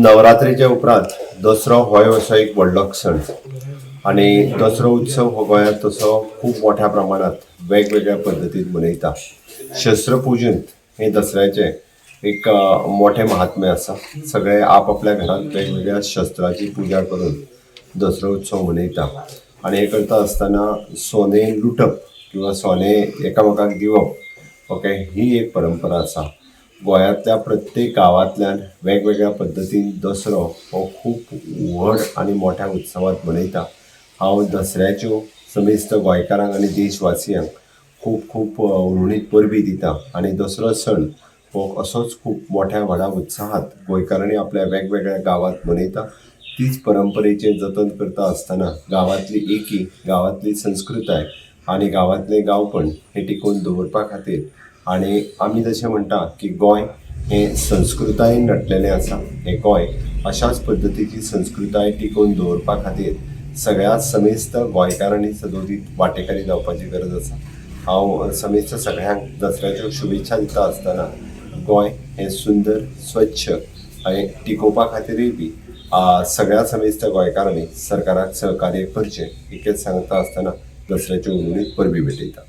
नवरात्रीच्या उपरांत दसरो होय असो एक व्हडलो सण आनी दसरो उत्सव हो गोंयांत तसो खूब मोठ्या प्रमाणात वेगवेगळ्या पद्दतीन मनयता. शस्त्रपुजन हें दसऱ्याचें एक मोठें महात्म्य आसा. सगळे आपआपल्या घरांत वेगवेगळ्या शस्त्राची पुजा करून दसरो उत्सव मनयता आनी हें करता आसतना सोने लुटप किंवा सोने एकामेकांक दिवप, ओके, ही एक परंपरा आसा. गोंयांतल्या प्रत्येक गांवांतल्यान वेगवेगळ्या पद्दतीन दसरो हो खूब व्हड आनी मोठ्या उत्सवात मनयता. हांव दसऱ्याच्यो समेस्त गोंयकारांक आनी देशवासियांक खूब खूब हुनहुनीत परबीं दिता आनी दसरो सण हो असोच खूब मोठ्या व्हडा उत्साहात गोंयकारांनी आपल्या वेगवेगळ्या गांवांत मनयता. तीच परंपरेचें जतन करता आसतना गांवांतली एकी, गांवांतली संस्कृताय आनी गांवांतलें गांवपण हें टिकोवन दवरपा खातीर आनी आमी जशें म्हणटा की गोंय हें संस्कृतायेन नटलेलें आसा, हें गोंय अशाच पद्दतीची संस्कृताय टिकोवन दवरपा खातीर सगळ्या समेस्त गोंयकारांनी सदोदीत वांटेकारी जावपाची गरज आसा. हांव समेस्त सगळ्यांक दसऱ्याच्यो शुभेच्छा दिता आसतना गोंय हें सुंदर, स्वच्छ आनी टिकोवपा खातीरूय बी सगळ्या समेस्त गोंयकारांनी सरकाराक सहकार्य करचें इतलेंच सांगता आसतना दसऱ्याच्यो हुनहुनीत परबीं भेटयता.